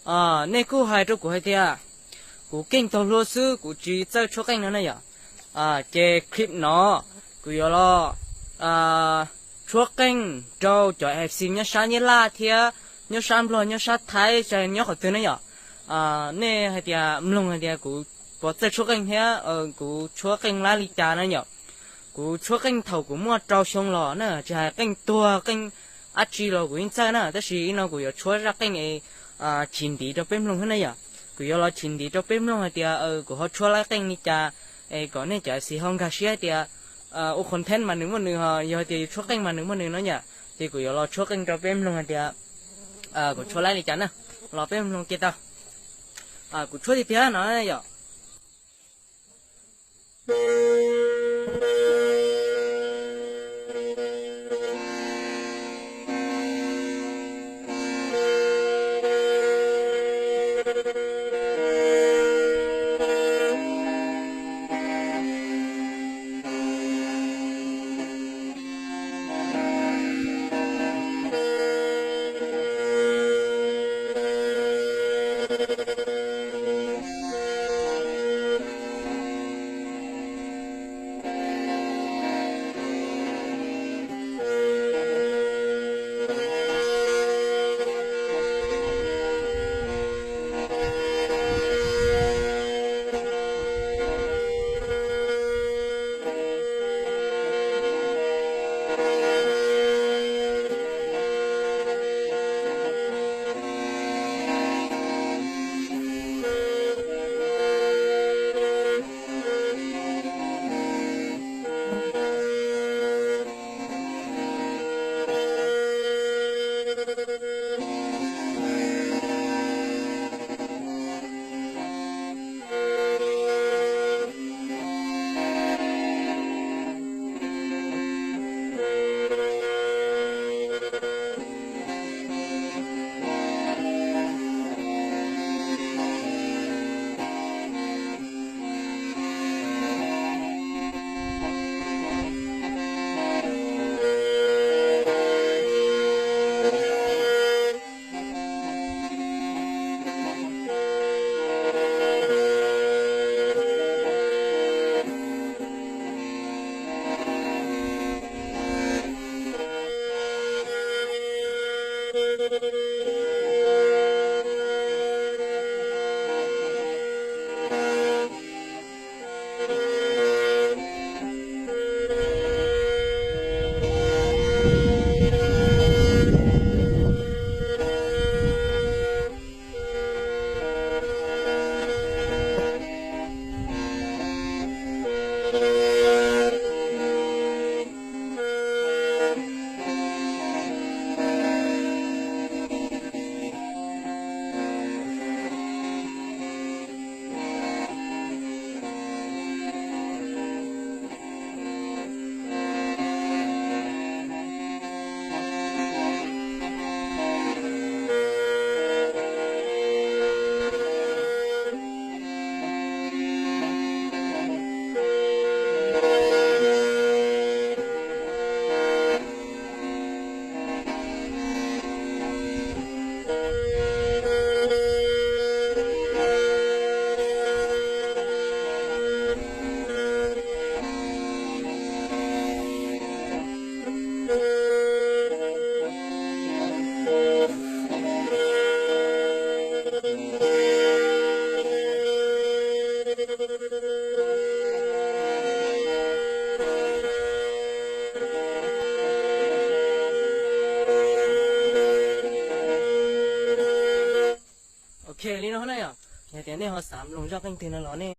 Nej kuj hais rau kuv hais tias kuv keej taug hlua xwb, kuv tsis txawj tshuab qeej no ne yom. Ces clip no kuv yuav los tshuab qeej rau cov F C nyob sab Nyab Laj thiab nyob sab Nplog, nyob sab Thaib, nyob qhov twg ne yom. Nej hais tias mloog hais tias kuv puas txawj tshuab qeej thiab kuv tshuab qeej lab li cas na yom. Kuv tshuab qeej thaum kuv muaj rau xyoo los na, tsis hais qeej tuag qeej dab tsi los kuv yeej txawj na, tab sis ib no kuv yuav tshuab zaj qeej es chim ntiv rau peb mloog thiab na yom. Kuv yuav los chim ntiv rau peb mloog hais tias kuv ho tshuab lab qeej li cas, es kom nej cov F C ho nkag siab hais tias ua content mas nws muaj nws, ho yog tias yus tshuab qeej mas nws muaj nws no yom. Ces kuv yuav los tshuab qeej rau peb mloog hais tias kuv tshuab lab li cas na, los peb mloog kiag tau. Kuv tshuab tiag tiag no yom. Ok, li no na yom, yog tias nej ho xav mloog zaj qeej twg no los nej